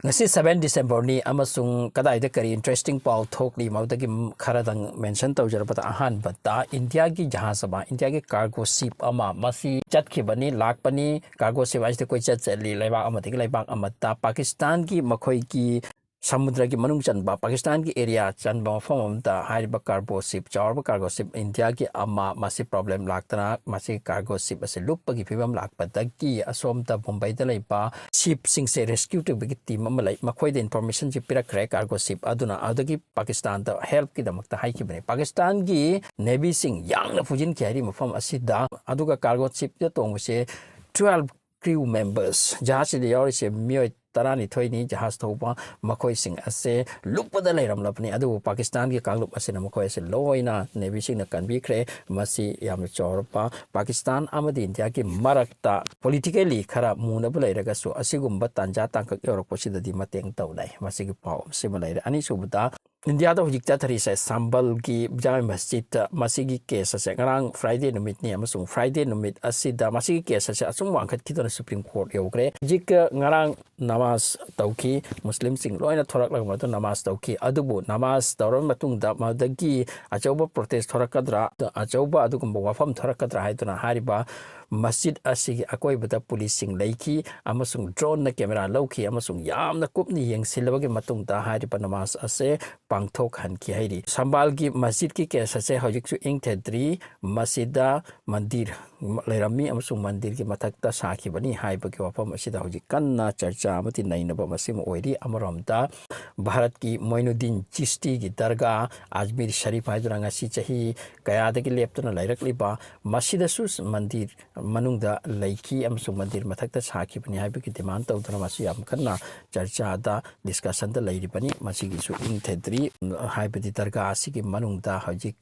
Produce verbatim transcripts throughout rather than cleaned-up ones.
ꯉꯁꯤ seven Decemberꯅꯤ ꯑꯃꯁꯨꯡ ꯀꯗꯥꯏꯗ ꯀꯔꯤ interesting ꯄꯥꯎ ꯊꯣꯛꯂꯤ, ꯃꯗꯨꯗꯒꯤ ꯈꯔꯗꯪ mention ꯇꯧꯖꯔꯕꯗ, ꯑꯍꯥꯟꯕꯗ ꯏꯟꯗꯤꯌꯥꯒꯤ ꯖꯍꯥꯖ ꯑꯃ, ꯏꯟꯗꯤꯌꯥꯒꯤ cargo ship ꯑꯃ, ꯃꯁꯤ ꯆꯠꯈꯤꯕꯅꯤ, ꯂꯥꯛꯄꯅꯤ꯫ Cargo ship ꯍꯥꯏꯁꯤꯗꯤ ꯀꯣꯏꯆꯠ ꯆꯠꯂꯤ, ꯂꯩꯕꯥꯛ ꯑꯃꯗꯒꯤ ꯂꯩꯕꯥꯛ ꯑꯃꯗ꯫ ꯄꯥꯀꯤꯁꯇꯥꯟꯒꯤ ꯃꯈꯣꯏꯒꯤ ꯁꯃꯨꯗ꯭ꯔꯒꯤ ꯃꯅꯨꯡ ꯆꯟꯕ, ꯄꯥꯀꯤꯁꯇꯥꯟꯒꯤ area ꯆꯟꯕ ꯃꯐꯝ ꯑꯃꯗ ꯍꯥꯏꯔꯤꯕ cargo ship, ꯆꯥꯎꯔꯕ cargo ship ꯏꯟꯗꯤꯌꯥꯒꯤ ꯑꯃ, ꯃꯁꯤ problem ꯂꯥꯛꯇꯅ ꯃꯁꯤ cargo ship ꯑꯁꯤ ꯂꯨꯞꯄꯒꯤ ꯐꯤꯕꯝ ꯂꯥꯛꯄꯗꯒꯤ ꯑꯁꯣꯝꯗ ꯃꯨꯝꯕꯩꯗ ꯂꯩꯕ shipꯁꯤꯡꯁꯦ rescue ꯇꯧꯕꯒꯤ team ꯑꯃ ꯂꯩ, ꯃꯈꯣꯏꯗ informationꯁꯤ ꯄꯤꯔꯛꯈ꯭ꯔꯦ cargo ship ꯑꯗꯨꯅ꯫ ꯑꯗꯨꯗꯒꯤ ꯄꯥꯀꯤꯁꯇꯥꯟꯗ helpꯀꯤꯗꯃꯛꯇ ꯍꯥꯏꯈꯤꯕꯅꯤ꯫ ꯄꯥꯀꯤꯁꯇꯥꯟꯒꯤ navyꯁꯤꯡ ꯌꯥꯡꯅ ꯐꯨꯖꯤꯟꯈꯤ ꯍꯥꯏꯔꯤ ꯃꯐꯝ ꯑꯁꯤꯗ꯫ ꯑꯗꯨꯒ cargo shipꯇ ꯇꯣꯡꯕꯁꯦ twelve crew members, ꯖꯍꯥꯖꯁꯤꯗ ꯌꯥꯎꯔꯤꯁꯦ ꯃꯤꯑꯣꯏ ꯇꯔꯥꯅꯤꯊꯣꯏꯅꯤ ꯖꯍꯥꯖ ꯊꯧꯕ꯫ ꯃꯈꯣꯏꯁꯤꯡ ꯑꯁꯦ ꯂꯨꯞꯄꯗ ꯂꯩꯔꯝꯂꯕꯅꯤ, ꯑꯗꯨꯕꯨ ꯄꯥꯀꯤꯁꯇꯥꯟꯒꯤ ꯀꯥꯡꯂꯨꯞ ꯑꯁꯤꯅ ꯃꯈꯣꯏ ꯑꯁꯤ ꯂꯣꯏꯅ navyꯁꯤꯡꯅ ꯀꯟꯕꯤꯈ꯭ꯔꯦ꯫ ꯃꯁꯤ ꯌꯥꯝꯅ ꯆꯥꯎꯔꯕ ꯄꯥꯀꯤꯁꯇꯥꯟ ꯑꯃꯗꯤ ꯏꯟꯗꯤꯌꯥꯒꯤ ꯃꯔꯛꯇ politically ꯈꯔ ꯃꯨꯅꯕ ꯂꯩꯔꯒꯁꯨ, ꯑꯁꯤꯒꯨꯝꯕ ꯇꯥꯟꯖꯥ ꯇꯥꯡꯀꯛ ꯌꯧꯔꯛꯄꯁꯤꯗꯗꯤ ꯃꯇꯦꯡ ꯇꯧꯅꯩ꯫ ꯃꯁꯤꯒꯤ ꯄꯥꯎ ꯑꯁꯤꯃ ꯂꯩꯔꯦ꯫ ꯑꯅꯤꯁꯨꯕꯗ, ꯏꯟꯗꯤꯌꯥꯗ ꯍꯧꯖꯤꯛ ꯆꯠꯊꯔꯤꯁꯦ ꯁꯝꯕꯜꯒꯤ ꯖꯥꯃꯦ ꯃꯁꯖꯤꯗ, ꯃꯁꯤꯒꯤ case ꯑꯁꯦ ꯉꯔꯥꯡ Friday ꯅꯨꯃꯤꯠꯅꯤ, ꯑꯃꯁꯨꯡ Friday ꯅꯨꯃꯤꯠ ꯑꯁꯤꯗ ꯃꯁꯤꯒꯤ case ꯑꯁꯦ ꯑꯁꯨꯝ ꯋꯥꯡꯈꯠꯈꯤꯗꯨꯅ Supreme Court ꯌꯧꯈ꯭ꯔꯦ꯫ ꯍꯧꯖꯤꯛ ꯉꯔꯥꯡ ꯅꯃꯥꯖ ꯇꯧꯈꯤ, ꯃꯨꯁꯂꯤꯝꯁꯤꯡ ꯂꯣꯏꯅ ꯊꯣꯔꯛꯂꯒ ꯃꯗꯨ ꯅꯃꯥꯖ ꯇꯧꯈꯤ꯫ ꯑꯗꯨꯕꯨ ꯅꯃꯥꯖ ꯇꯧꯔꯕ ꯃꯇꯨꯡꯗ ꯃꯗꯨꯗꯒꯤ ꯑꯆꯧꯕ protest ꯊꯣꯔꯛꯀꯗ꯭ꯔꯥ, ꯑꯆꯧꯕ ꯑꯗꯨꯒꯨꯝꯕ ꯋꯥꯐꯝ ꯊꯣꯔꯛꯀꯗ꯭ꯔꯥ ꯍꯥꯏꯗꯨꯅ ꯍꯥꯏꯔꯤꯕ ꯃꯁꯖꯤꯗ ꯑꯁꯤꯒꯤ ꯑꯀꯣꯏꯕꯗ ꯄꯨꯂꯤꯁꯁꯤꯡ ꯂꯩꯈꯤ ꯑꯃꯁꯨꯡ droneꯅ camera ꯂꯧꯈꯤ ꯑꯃꯁꯨꯡ ꯌꯥꯝꯅ ꯀꯨꯞꯅ ꯌꯦꯡꯁꯤꯜꯂꯕꯒꯤ ꯃꯇꯨꯡꯗ ꯍꯥꯏꯔꯤꯕ ꯅꯃꯥꯖ ꯑꯁꯦ ꯄꯥꯡꯊꯣꯛꯍꯟꯈꯤ ꯍꯥꯏꯔꯤ꯫ ꯁꯝꯕꯥꯜꯒꯤ ꯃꯁꯖꯤꯗꯀꯤ case ꯑꯁꯦ ꯍꯧꯖꯤꯛꯁꯨ ꯏꯪꯊꯗ꯭ꯔꯤ꯫ ꯃꯁꯤꯗ ꯃꯟꯗꯤꯔ ꯂꯩꯔꯝꯃꯤ ꯑꯃꯁꯨꯡ ꯃꯟꯗꯤꯔꯒꯤ ꯃꯊꯛꯇ ꯁꯥꯈꯤꯕꯅꯤ ꯍꯥꯏꯕꯒꯤ ꯋꯥꯐꯝ ꯑꯁꯤꯗ ꯍꯧꯖꯤꯛ ꯀꯟꯅ ꯆꯔꯆꯥ ꯑꯃꯗꯤ ꯅꯩꯅꯕ ꯃꯁꯤꯃ ꯑꯣꯏꯔꯤ꯫ ꯑꯃꯔꯣꯝꯗ ꯚꯥꯔꯠꯀꯤ ꯃꯣꯏꯅꯨꯗꯤꯟ ꯆꯤꯁꯇꯤꯒꯤ ꯗꯔꯒꯥ, ꯑꯖꯃꯤꯔ ꯁꯔꯤꯐ ꯍꯥꯏꯗꯨꯅ ꯉꯁꯤ ꯆꯍꯤ ꯀꯌꯥꯗꯒꯤ ꯂꯦꯞꯇꯨꯅ ꯂꯩꯔꯛꯂꯤꯕ, ꯃꯁꯤꯗꯁꯨ ꯃꯟꯗꯤꯔ ꯃꯅꯨꯡꯗ ꯂꯩꯈꯤ ꯑꯃꯁꯨꯡ ꯃꯟꯗꯤꯔ ꯃꯊꯛꯇ ꯁꯥꯈꯤꯕꯅꯤ ꯍꯥꯏꯕꯒꯤ demand ꯇꯧꯗꯨꯅ ꯃꯁꯤ ꯌꯥꯝ ꯀꯟꯅ ꯆꯔꯆꯥꯗ, discussionꯗ ꯂꯩꯔꯤꯕꯅꯤ꯫ ꯃꯁꯤꯒꯤꯁꯨ ꯏꯪꯊꯗ꯭ꯔꯤ, ꯍꯥꯏꯕꯗꯤ ꯗꯔꯒꯥ ꯑꯁꯤꯒꯤ ꯃꯅꯨꯡꯗ ꯍꯧꯖꯤꯛ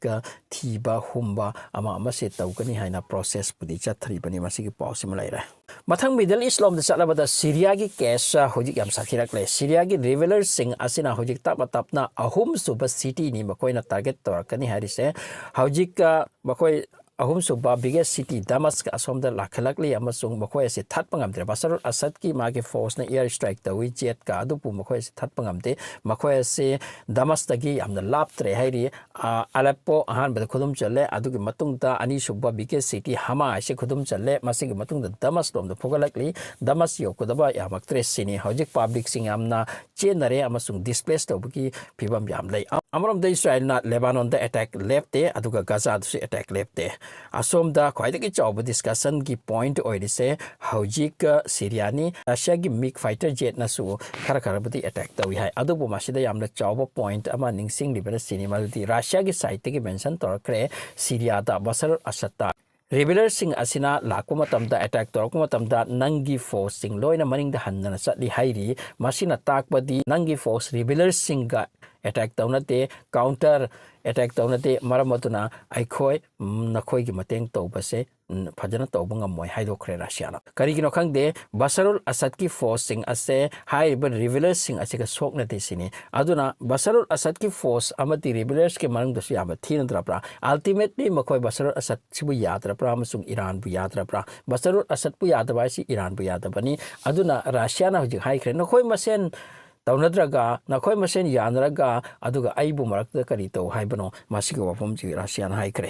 ꯊꯤꯕ ꯍꯨꯝꯕ ꯑꯃ ꯑꯃꯁꯦ ꯇꯧꯒꯅꯤ ꯍꯥꯏꯅ processꯄꯨꯗꯤ ꯆꯠꯊꯔꯤꯕꯅꯤ꯫ ꯃꯁꯤꯒꯤ ꯄꯥꯎꯁꯤꯃ ꯂꯩꯔꯦ꯫ ꯃꯊꯪ Middle East ꯂꯣꯝꯗ ꯆꯠꯂꯕꯗ ꯁꯤꯔꯤꯌꯥꯒꯤ case ꯍꯧꯖꯤꯛ ꯌꯥꯝ ꯁꯥꯊꯤꯔꯛꯂꯦ꯫ ꯁꯤꯔꯤꯌꯥꯒꯤ rebellerꯁꯤꯡ ꯑꯁꯤꯅ ꯍꯧꯖꯤꯛ ꯇꯞꯅ ꯇꯞꯅ ꯑꯍꯨꯝꯁꯨꯕ cityꯅꯤ ꯃꯈꯣꯏꯅ target ꯇꯧꯔꯛꯀꯅꯤ ꯍꯥꯏꯔꯤꯁꯦ꯫ ꯍꯧꯖꯤꯛ, ꯑ, ꯃꯈꯣꯏ ꯑꯍꯨꯝꯁꯨꯕ biggest city Damascus ꯑꯁꯣꯝꯗ ꯂꯥꯛꯈꯠꯂꯛꯂꯤ ꯑꯃꯁꯨꯡ ꯃꯈꯣꯏ ꯑꯁꯤ ꯊꯠꯄ ꯉꯝꯗ꯭ꯔꯦ꯫ ꯕꯁꯔꯨꯜ ꯑꯁꯗꯀꯤ ꯃꯥꯒꯤ forceꯅ air strike ꯇꯧꯏ, jetꯀ, ꯑꯗꯨꯕꯨ ꯃꯈꯣꯏ ꯑꯁꯤ ꯊꯠꯄ ꯉꯝꯗꯦ꯫ ꯃꯈꯣꯏ ꯑꯁꯤ ꯗꯃꯁꯇꯒꯤ ꯌꯥꯝꯅ ꯂꯥꯞꯇ꯭ꯔꯦ ꯍꯥꯏꯔꯤ꯫ ꯑ, ꯑꯂꯦꯞꯄꯣ ꯑꯍꯥꯟꯕꯗ ꯈꯨꯗꯨꯝ ꯆꯜꯂꯦ, ꯑꯗꯨꯒꯤ ꯃꯇꯨꯡꯗ ꯑꯅꯤꯁꯨꯕ biggest city ꯍꯃꯥ ꯍꯥꯏꯁꯤ ꯈꯨꯗꯨꯝ ꯆꯜꯂꯦ꯫ ꯃꯁꯤꯒꯤ ꯃꯇꯨꯡꯗ ꯗꯃꯁ ꯂꯣꯝꯗ ꯐꯨꯒꯠꯂꯛꯂꯤ꯫ ꯗꯃꯁ ꯌꯧꯒꯗꯕ ꯌꯥꯝꯃꯛꯇ꯭ꯔꯦ ꯁꯤꯅꯤ꯫ ꯍꯧꯖꯤꯛ publicꯁꯤꯡ ꯌꯥꯝꯅ ꯆꯦꯟꯅꯔꯦ ꯑꯃꯁꯨꯡ displace ꯇꯧꯕꯒꯤ ꯐꯤꯕꯝ ꯌꯥꯝ ꯂꯩ꯫ ꯑ-, ꯑꯃꯔꯣꯝꯗ ꯏꯁꯔꯥꯌꯦꯜꯅ ꯂꯦꯕꯥꯅꯣꯟꯗ attack ꯂꯦꯞꯇꯦ, ꯑꯗꯨꯒ ꯒꯖꯥꯗꯁꯨ attack ꯂꯦꯞꯇꯦ꯫ ꯑꯁꯣꯝꯗ ꯈ꯭ꯋꯥꯏꯗꯒꯤ ꯆꯥꯎꯕ discussionꯒꯤ point ꯑꯣꯏꯔꯤꯁꯦ ꯍꯧꯖꯤꯛ, ꯑ, ꯁꯤꯔꯤꯌꯥꯅꯤ꯫ ꯔꯁꯤꯌꯥꯒꯤ MiG fighter jetꯅꯁꯨ ꯈꯔ ꯈꯔꯕꯨꯗꯤ attack ꯇꯧꯏ ꯍꯥꯏ, ꯑꯗꯨꯕꯨ ꯃꯁꯤꯗ ꯌꯥꯝꯅ ꯆꯥꯎꯕ point ꯑꯃ ꯅꯤꯡꯁꯤꯡꯂꯤꯕꯅ ꯁꯤꯅꯤ, ꯃꯗꯨꯗꯤ ꯔꯁꯤꯌꯥꯒꯤ sideꯇꯒꯤ mention ꯇꯧꯔꯛꯈ꯭ꯔꯦ, ꯁꯤꯔꯤꯌꯥꯗ ꯕꯁꯔ ꯑꯁꯗꯇ rebellerꯁꯤꯡ ꯑꯁꯤꯅ ꯂꯥꯛꯄ ꯃꯇꯝꯗ, attack ꯇꯧꯔꯛꯄ ꯃꯇꯝꯗ ꯅꯪꯒꯤ forceꯁꯤꯡ ꯂꯣꯏꯅ ꯃꯅꯤꯡꯗ ꯍꯟꯗꯅ ꯆꯠꯂꯤ ꯍꯥꯏꯔꯤ꯫ ꯃꯁꯤꯅ ꯇꯥꯛꯄꯗꯤ ꯅꯪꯒꯤ force rebellerꯁꯤꯡꯒ attack ꯇꯧꯅꯗꯦ, counter attack ꯇꯧꯅꯗꯦ, ꯃꯔꯝ ꯑꯗꯨꯅ ꯑꯩꯈꯣꯏ, ꯎꯝ, ꯅꯈꯣꯏꯒꯤ ꯃꯇꯦꯡ ꯇꯧꯕꯁꯦ, ꯎꯝ, ꯐꯖꯅ ꯇꯧꯕ ꯉꯝꯃꯣꯏ ꯍꯥꯏꯗꯣꯛꯈ꯭ꯔꯦ ꯔꯁꯤꯌꯥꯅ꯫ ꯀꯔꯤꯒꯤꯅꯣ ꯈꯪꯗꯦ, ꯕꯁꯔꯨꯜ ꯑꯁꯗꯀꯤ forceꯁꯤꯡ ꯑꯁꯦ ꯍꯥꯏꯔꯤꯕ rebellerꯁꯤꯡ ꯑꯁꯤꯒ ꯁꯣꯛꯅꯗꯦ ꯁꯤꯅꯤ꯫ ꯑꯗꯨꯅ ꯕꯁꯔꯨꯜ ꯑꯁꯗꯀꯤ force ꯑꯃꯗꯤ rebellersꯀꯤ ꯃꯅꯨꯡꯗꯁꯨ ꯌꯥꯝꯅ ꯊꯤꯅꯗ꯭ꯔꯕ꯭ꯔꯥ? Ultimately ꯃꯈꯣꯏ ꯕꯁꯔꯨꯜ ꯑꯁꯗꯁꯤꯕꯨ ꯌꯥꯗ꯭ꯔꯕ꯭ꯔꯥ ꯑꯃꯁꯨꯡ ꯏꯔꯥꯟꯕꯨ ꯌꯥꯗ꯭ꯔꯕ꯭ꯔꯥ? ꯕꯁꯔꯨꯜ ꯑꯁꯗꯄꯨ ꯌꯥꯗꯕ ꯍꯥꯏꯁꯤ ꯏꯔꯥꯟꯕꯨ ꯌꯥꯗꯕꯅꯤ꯫ ꯑꯗꯨꯅ ꯔꯁꯤꯌꯥꯅ ꯍꯧꯖꯤꯛ ꯍꯥꯏꯈ꯭ꯔꯦ, "ꯅꯈꯣꯏ ꯃꯁꯦꯟ ꯇꯧꯅꯗ꯭ꯔꯒ, ꯅꯈꯣꯏ ꯃꯁꯦꯟ ꯌꯥꯅꯔꯒ, ꯑꯗꯨꯒ ꯑꯩꯕꯨ ꯃꯔꯛꯇ ꯀꯔꯤ ꯇꯧ ꯍꯥꯏꯕꯅꯣ?" ꯃꯁꯤꯒꯤ ꯋꯥꯐꯝꯁꯤ ꯔꯁꯤꯌꯥꯅ ꯍꯥꯏꯈ꯭ꯔꯦ꯫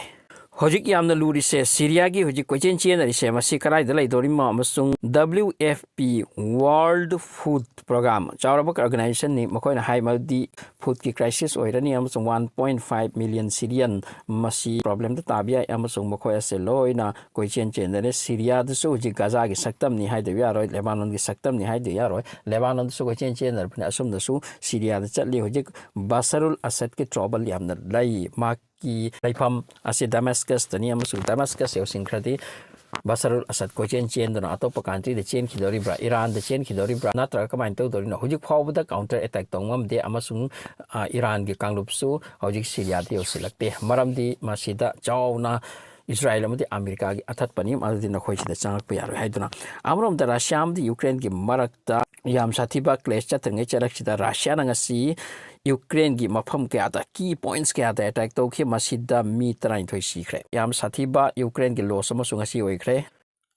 ꯍꯧꯖꯤꯛ ꯌꯥꯝꯅ ꯂꯨꯔꯤꯁꯦ, ꯁꯤꯔꯤꯌꯥꯒꯤ ꯍꯧꯖꯤꯛ ꯀꯣꯏꯆꯦꯟ ꯆꯦꯟꯅꯔꯤꯁꯦ, ꯃꯁꯤ ꯀꯗꯥꯏꯗ ꯂꯩꯗꯧꯔꯤꯃꯣ? ꯑꯃꯁꯨꯡ W F P, World Food Program, ꯆꯥꯎꯔꯕ organizationꯅꯤ, ꯃꯈꯣꯏꯅ ꯍꯥꯏ ꯃꯗꯨꯗꯤ foodꯀꯤ crisis ꯑꯣꯏꯔꯅꯤ ꯑꯃꯁꯨꯡ one point five million Syrian ꯃꯁꯤ problemꯗ ꯇꯥꯕ ꯌꯥꯏ ꯑꯃꯁꯨꯡ ꯃꯈꯣꯏ ꯑꯁꯦ ꯂꯣꯏꯅ ꯀꯣꯏꯆꯦꯟ ꯆꯦꯟꯗꯅ ꯁꯤꯔꯤꯌꯥꯗꯁꯨ ꯍꯧꯖꯤꯛ ꯒꯥꯖꯥꯒꯤ ꯁꯛꯇꯝꯅꯤ ꯍꯥꯏꯗꯕ ꯌꯥꯔꯣꯏ, ꯂꯦꯕꯥꯅꯣꯟꯒꯤ ꯁꯛꯇꯝꯅꯤ ꯍꯥꯏꯗꯕ ꯌꯥꯔꯣꯏ꯫ ꯂꯦꯕꯥꯅꯣꯟꯗꯁꯨ ꯀꯣꯏꯆꯦꯟ ꯆꯦꯟꯅꯔꯕꯅꯤ, ꯑꯁꯣꯝꯗꯁꯨ ꯁꯤꯔꯤꯌꯥꯗ ꯆꯠꯂꯤ꯫ ꯍꯧꯖꯤꯛ ꯕꯁꯔꯨꯜ ꯑꯁꯗꯀꯤ trouble ꯌꯥꯝꯅ ꯂꯩ꯫ ꯃꯍꯥꯛꯀꯤ ꯂꯩꯐꯝ ꯑꯁꯤ ꯗꯃꯁꯀꯁꯇꯅꯤ ꯑꯃꯁꯨꯡ ꯗꯃꯁꯀꯁ ꯌꯧꯁꯤꯟꯈ꯭ꯔꯗꯤ ꯕꯁꯔꯨꯜ ꯑꯁꯗ ꯀꯣꯏꯆꯦꯟ ꯆꯦꯟꯗꯨꯅ ꯑꯇꯣꯞꯄ countryꯗ ꯆꯦꯟꯈꯤꯗꯧꯔꯤꯕ꯭ꯔꯥ, ꯏꯔꯥꯟꯗ ꯆꯦꯟꯈꯤꯗꯧꯔꯤꯕ꯭ꯔꯥ, ꯅꯠꯇ꯭ꯔꯒ ꯀꯃꯥꯏꯅ ꯇꯧꯗꯧꯔꯤꯅꯣ? ꯍꯧꯖꯤꯛ ꯐꯥꯎꯕꯗ counter attack ꯇꯧ ꯉꯝꯗꯦ ꯑꯃꯁꯨꯡ, ꯑ, ꯏꯔꯥꯟꯒꯤ ꯀꯥꯡꯂꯨꯞꯁꯨ ꯍꯧꯖꯤꯛ ꯁꯤꯔꯤꯌꯥꯗ ꯌꯧꯁꯤꯜꯂꯛꯇꯦ꯫ ꯃꯔꯝꯗꯤ ꯃꯁꯤꯗ ꯆꯥꯎꯅ ꯏꯁꯔꯥꯌꯦꯜ ꯑꯃꯗꯤ ꯑꯃꯦꯔꯤꯀꯥꯒꯤ ꯑꯊꯠꯄꯅꯤ, ꯑꯗꯨꯗꯤ ꯅꯈꯣꯏ ꯁꯤꯗ ꯆꯪꯂꯛꯄ ꯌꯥꯔꯣꯏ ꯍꯥꯏꯗꯨꯅ꯫ ꯑꯃꯔꯣꯝꯗ ꯔꯁꯤꯌꯥ ꯑꯃꯗꯤ ꯌꯨꯀ꯭ꯔꯦꯟꯒꯤ ꯃꯔꯛꯇ ꯌꯥꯝ ꯁꯥꯊꯤꯕ clash ꯆꯠꯇ꯭ꯔꯤꯉꯩ ꯆꯔꯛꯁꯤꯗ ꯔꯁꯤꯌꯥꯅ ꯉꯁꯤ ꯌꯨꯀ꯭ꯔꯦꯟꯒꯤ ꯃꯐꯝ ꯀꯌꯥꯗ, key points ꯀꯌꯥꯗ attack ꯇꯧꯈꯤ꯫ ꯃꯁꯤꯗ ꯃꯤ ꯇꯔꯥꯅꯤꯊꯣꯏ ꯁꯤꯈ꯭ꯔꯦ꯫ ꯌꯥꯝ ꯁꯥꯊꯤꯕ ꯌꯨꯀ꯭ꯔꯦꯟꯒꯤ loss ꯑꯃꯁꯨ ꯉꯁꯤ ꯑꯣꯏꯈ꯭ꯔꯦ꯫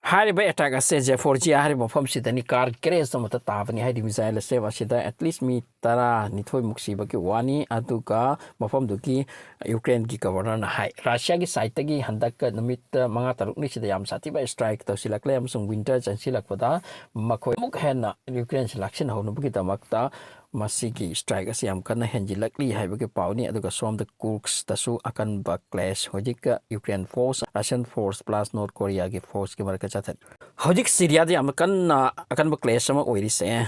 ꯍꯥꯏꯔꯤꯕ attack ꯑꯁꯦ ꯖꯦꯐꯣꯔꯖꯤꯌꯥ ꯍꯥꯏꯔꯤꯕ ꯃꯐꯝꯁꯤꯗꯅꯤ, car garage ꯑꯃꯗ ꯇꯥꯕꯅꯤ ꯍꯥꯏꯗꯤ missile ꯑꯁꯦ꯫ ꯃꯁꯤꯗ at least ꯃꯤ ꯇꯔꯥꯅꯤꯊꯣꯏꯃꯨꯛ ꯁꯤꯕꯒꯤ ꯋꯥꯅꯤ꯫ ꯑꯗꯨꯒ ꯃꯐꯝꯗꯨꯒꯤ ꯌꯨꯀ꯭ꯔꯦꯟꯒꯤ governorꯅ ꯍꯥꯏ, ꯔꯁꯤꯌꯥꯒꯤ sideꯇꯒꯤ ꯍꯟꯗꯛ ꯅꯨꯃꯤꯠ ꯃꯉꯥ ꯇꯔꯨꯛꯅꯤꯁꯤꯗ ꯌꯥꯝ ꯁꯥꯊꯤꯕ strike ꯇꯧꯁꯤꯜꯂꯛꯂꯦ ꯑꯃꯁꯨꯡ winter ꯆꯪꯁꯤꯜꯂꯛꯄꯗ ꯃꯈꯣꯏ ꯑꯃꯨꯛ ꯍꯦꯟꯅ ꯌꯨꯀ꯭ꯔꯦꯟꯁꯤ ꯂꯥꯛꯁꯤꯟꯍꯧꯅꯕꯒꯤꯗꯃꯛꯇ ꯃꯁꯤꯒꯤ strike ꯑꯁꯤ ꯌꯥꯝ ꯀꯟꯅ ꯍꯦꯟꯖꯤꯜꯂꯛꯂꯤ ꯍꯥꯏꯕꯒꯤ ꯄꯥꯎꯅꯤ꯫ ꯑꯗꯨꯒ ꯁꯣꯝꯗ Kurskꯇꯁꯨ ꯑꯀꯟꯕ clash ꯍꯧꯖꯤꯛ Ukraine force, Russian force plus North Koreaꯒꯤ forceꯀꯤ ꯃꯔꯛꯇ ꯆꯠꯊꯔꯤ꯫ ꯍꯧꯖꯤꯛ ꯁꯤꯔꯤꯌꯥꯗ ꯌꯥꯝꯅ ꯀꯟꯅ ꯑꯀꯟꯕ clash ꯑꯃ ꯑꯣꯏꯔꯤꯁꯦ,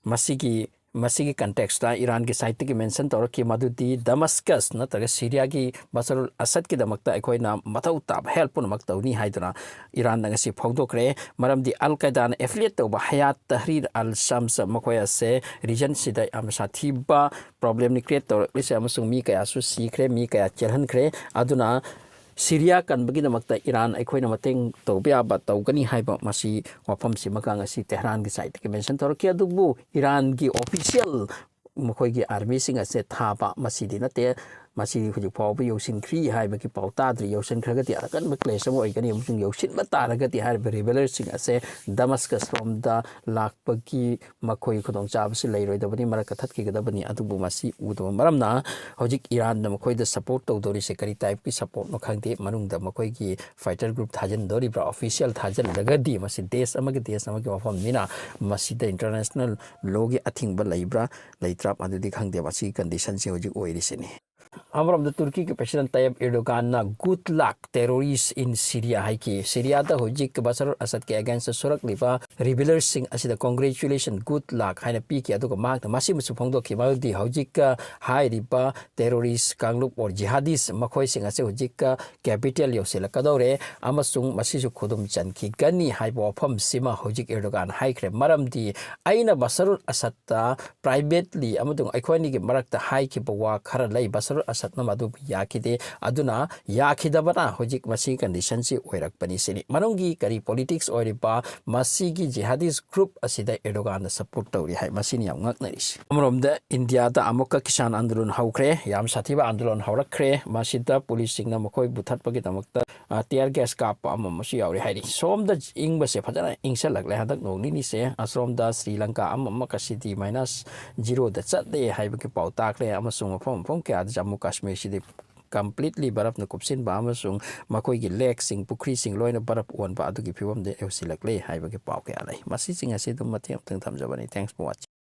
ꯃꯁꯤꯒꯤ, ꯃꯁꯤꯒꯤ contextꯇ ꯏꯔꯥꯟꯒꯤ sideꯇꯒꯤ mention ꯇꯧꯔꯛꯈꯤ, ꯃꯗꯨꯗꯤ ꯗꯃꯁꯀꯁ ꯅꯠꯇ꯭ꯔꯒ ꯁꯤꯔꯤꯌꯥꯒꯤ ꯕꯁꯔꯨꯜ ꯑꯁꯗꯀꯤꯗꯃꯛꯇ ꯑꯩꯈꯣꯏꯅ ꯃꯊꯧ ꯇꯥꯕ help ꯄꯨꯝꯅꯃꯛ ꯇꯧꯅꯤ ꯍꯥꯏꯗꯨꯅ ꯏꯔꯥꯟꯅ ꯉꯁꯤ ꯐꯣꯡꯗꯣꯛꯈ꯭ꯔꯦ꯫ ꯃꯔꯝꯗꯤ ꯑꯜ ꯀꯥꯏꯗꯥꯅ affiliate ꯇꯧꯕ ꯍꯌꯥꯠ ꯇꯍꯔꯤꯔ ꯑꯜ ꯁꯝꯁ, ꯃꯈꯣꯏ ꯑꯁꯦ regionꯁꯤꯗ ꯌꯥꯝꯅ ꯁꯥꯊꯤꯕ problemꯅꯤ create ꯇꯧꯔꯛꯂꯤꯁꯦ ꯑꯃꯁꯨꯡ ꯃꯤ ꯀꯌꯥꯁꯨ ꯁꯤꯈ꯭ꯔꯦ, ꯃꯤ ꯀꯌꯥ ꯆꯦꯜꯍꯟꯈ꯭ꯔꯦ꯫ ꯑꯗꯨꯅ ꯁꯤꯔꯤꯌꯥ ꯀꯟꯕꯒꯤꯗꯃꯛꯇ ꯏꯔꯥꯟ ꯑꯩꯈꯣꯏꯅ ꯃꯇꯦꯡ ꯇꯧꯕ ꯌꯥꯕ ꯇꯧꯒꯅꯤ ꯍꯥꯏꯕ ꯃꯁꯤ ꯋꯥꯐꯝꯁꯤꯃꯒ ꯉꯁꯤ ꯇꯦꯍꯔꯥꯟꯒꯤ sideꯇꯒꯤ mention ꯇꯧꯔꯛꯈꯤ꯫ ꯑꯗꯨꯕꯨ ꯏꯔꯥꯟꯒꯤ official ꯃꯈꯣꯏꯒꯤ armyꯁꯤꯡ ꯑꯁꯦ ꯊꯥꯕ ꯃꯁꯤꯗꯤ ꯅꯠꯇꯦ꯫ ꯃꯁꯤ ꯍꯧꯖꯤꯛ ꯐꯥꯎꯕ ꯌꯧꯁꯤꯟꯈ꯭ꯔꯤ ꯍꯥꯏꯕꯒꯤ ꯄꯥꯎ ꯇꯥꯗ꯭ꯔꯤ꯫ ꯌꯧꯁꯤꯟꯈ꯭ꯔꯒꯗꯤ ꯑꯀꯟꯕ clash ꯑꯃ ꯑꯣꯏꯒꯅꯤ ꯑꯃꯁꯨꯡ ꯌꯧꯁꯤꯟꯕ ꯇꯥꯔꯒꯗꯤ ꯍꯥꯏꯔꯤꯕ rebellerꯁꯤꯡ ꯑꯁꯦ ꯗꯃꯁꯀꯁ ꯂꯣꯝꯗ ꯂꯥꯛꯄꯒꯤ ꯃꯈꯣꯏ ꯈꯨꯗꯣꯡꯆꯥꯕꯁꯤ ꯂꯩꯔꯣꯏꯗꯕꯅꯤ, ꯃꯔꯛ ꯀꯊꯠꯈꯤꯒꯗꯕꯅꯤ꯫ ꯑꯗꯨꯕꯨ ꯃꯁꯤ ꯎꯗꯕ ꯃꯔꯝꯅ ꯍꯧꯖꯤꯛ ꯏꯔꯥꯟꯅ ꯃꯈꯣꯏꯗ support ꯇꯧꯗꯣꯔꯤꯁꯦ ꯀꯔꯤ typeꯀꯤ supportꯅꯣ ꯈꯪꯗꯦ꯫ ꯃꯅꯨꯡꯗ ꯃꯈꯣꯏꯒꯤ fighter group ꯊꯥꯖꯤꯟꯗꯣꯔꯤꯕ꯭ꯔꯥ? Official ꯊꯥꯖꯤꯜꯂꯒꯗꯤ ꯃꯁꯤ ꯗꯦꯁ ꯑꯃꯒꯤ ꯗꯦꯁ ꯑꯃꯒꯤ ꯋꯥꯐꯝꯅꯤꯅ ꯃꯁꯤꯗ international lawꯒꯤ ꯑꯊꯤꯡꯕ ꯂꯩꯕ꯭ꯔꯥ ꯂꯩꯇ꯭ꯔꯥ ꯃꯗꯨꯗꯤ ꯈꯪꯗꯦ꯫ ꯃꯁꯤꯒꯤ conditionꯁꯤ ꯍꯧꯖꯤꯛ ꯑꯣꯏꯔꯤꯁꯤꯅꯤ꯫ ꯑꯃꯔꯣꯝꯗ ꯇꯨꯔꯀꯤꯒꯤ president ꯇꯌꯦꯞ ꯏꯔꯗꯣꯒꯥꯟꯅ good luck terrorist in Syria ꯍꯥꯏꯈꯤ꯫ ꯁꯤꯔꯤꯌꯥꯗ ꯍꯧꯖꯤꯛ ꯕꯁꯔ ꯑꯁꯗꯀꯤ against ꯁꯣꯔꯛꯂꯤꯕ rebellerꯁꯤꯡ ꯑꯁꯤꯗ congratulation, good luck ꯍꯥꯏꯅ ꯄꯤꯈꯤ꯫ ꯑꯗꯨꯒ ꯃꯍꯥꯛꯅ ꯃꯁꯤꯃꯁꯨ ꯐꯣꯡꯗꯣꯛꯈꯤ, ꯃꯗꯨꯗꯤ ꯍꯧꯖꯤꯛ ꯍꯥꯏꯔꯤꯕ terrorist ꯀꯥꯡꯂꯨꯞ or jihadist ꯃꯈꯣꯏꯁꯤꯡ ꯑꯁꯤ ꯍꯧꯖꯤꯛ capital ꯌꯧꯁꯤꯜꯂꯛꯀꯗꯧꯔꯦ ꯑꯃꯁꯨꯡ ꯃꯁꯤꯁꯨ ꯈꯨꯗꯨꯝ ꯆꯟꯈꯤꯒꯅꯤ ꯍꯥꯏꯕ ꯋꯥꯐꯝꯁꯤꯃ ꯍꯧꯖꯤꯛ ꯏꯔꯗꯣꯒꯥꯟ ꯍꯥꯏꯈ꯭ꯔꯦ꯫ ꯃꯔꯝꯗꯤ ꯑꯩꯅ ꯕꯁꯔꯨꯜ ꯑꯁꯗꯇ privately ꯑꯃꯁꯨꯡ ꯑꯩꯈꯣꯏ ꯑꯅꯤꯒꯤ ꯃꯔꯛꯇ ꯍꯥꯏꯈꯤꯕ ꯋꯥ ꯈꯔ ꯂꯩ꯫ ꯕꯁꯔꯨꯜ ꯑꯁꯠꯅꯝ ꯑꯗꯨꯕꯨ ꯌꯥꯈꯤꯗꯦ꯫ ꯑꯗꯨꯅ ꯌꯥꯈꯤꯗꯕꯅ ꯍꯧꯖꯤꯛ ꯃꯁꯤ condition ꯁꯤ ꯑꯣꯏꯔꯛꯄꯅꯤ ꯁꯤꯅꯤ꯫ ꯃꯅꯨꯡꯒꯤ ꯀꯔꯤ politics ꯑꯣꯏꯔꯤꯕ ꯃꯁꯤꯒꯤ jihadist group ꯑꯁꯤꯗ ꯑꯦꯔꯗꯣꯒꯥꯟꯅ support ꯇꯧꯔꯤ ꯍꯥꯏ꯫ ꯃꯁꯤꯅꯤ ꯌꯥꯝ ꯉꯛꯅꯔꯤꯁꯤ꯫ ꯑꯃꯔꯣꯝꯗ ꯏꯟꯗꯤꯌꯥꯗ ꯑꯃꯨꯛꯀ ꯀꯤꯁꯥꯟ ꯑꯟꯗꯣꯂꯟ ꯍꯧꯈ꯭ꯔꯦ꯫ ꯌꯥꯝ ꯁꯥꯊꯤꯕ ꯑꯟꯗꯣꯂꯟ ꯍꯧꯔꯛꯈ꯭ꯔꯦ꯫ ꯃꯁꯤꯗ ꯄꯨꯂꯤꯁꯁꯤꯡꯅ ꯃꯈꯣꯏ ꯃꯨꯊꯠꯄꯒꯤꯗꯃꯛꯇ, ꯑ, tear gas ꯀꯥꯞꯄ ꯑꯃ ꯑꯃꯁꯨ ꯌꯥꯎꯔꯤ ꯍꯥꯏꯔꯤ꯫ ꯁꯣꯝꯗ ꯏꯪꯕꯁꯦ ꯐꯖꯅ ꯏꯪꯁꯜꯂꯛꯂꯦ ꯍꯟꯗꯛ ꯅꯣꯡ ꯅꯤꯅꯤꯁꯦ꯫ ꯑꯁꯣꯝꯗ ꯁ꯭ꯔꯤ ꯂꯪꯀꯥ ꯑꯃ ꯑꯃ ꯀꯁꯤꯗꯤ minus zero ꯗ ꯆꯠꯂꯦ ꯍꯥꯏꯕꯒꯤ ꯄꯥꯎ ꯇꯥꯈ꯭ꯔꯦ꯫ ꯑꯃꯁꯨꯡ ꯃꯐꯝ ꯃꯐꯝ ꯀꯌꯥꯗ ꯖꯝꯃꯨ ꯀꯥꯁꯃꯤꯔꯁꯤꯗꯤ completely ꯕꯔꯐꯅ ꯀꯨꯞꯁꯤꯟꯕ ꯑꯃꯁꯨꯡ ꯃꯈꯣꯏꯒꯤ lakeꯁꯤꯡ, ꯄꯨꯈ꯭ꯔꯤꯁꯤꯡ ꯂꯣꯏꯅ ꯕꯔꯐ ꯑꯣꯟꯕ ꯑꯗꯨꯒꯤ ꯐꯤꯕꯝꯗ ꯌꯧꯁꯤꯜꯂꯛꯂꯦ ꯍꯥꯏꯕꯒꯤ ꯄꯥꯎ ꯀꯌꯥ ꯂꯩ꯫ ꯃꯁꯤꯁꯤꯡ ꯑꯁꯤ ꯑꯗꯨꯝ ꯃꯇꯦꯛ ꯑꯃꯇꯪ ꯊꯝꯖꯕꯅꯤ꯫ Thanks for watching꯫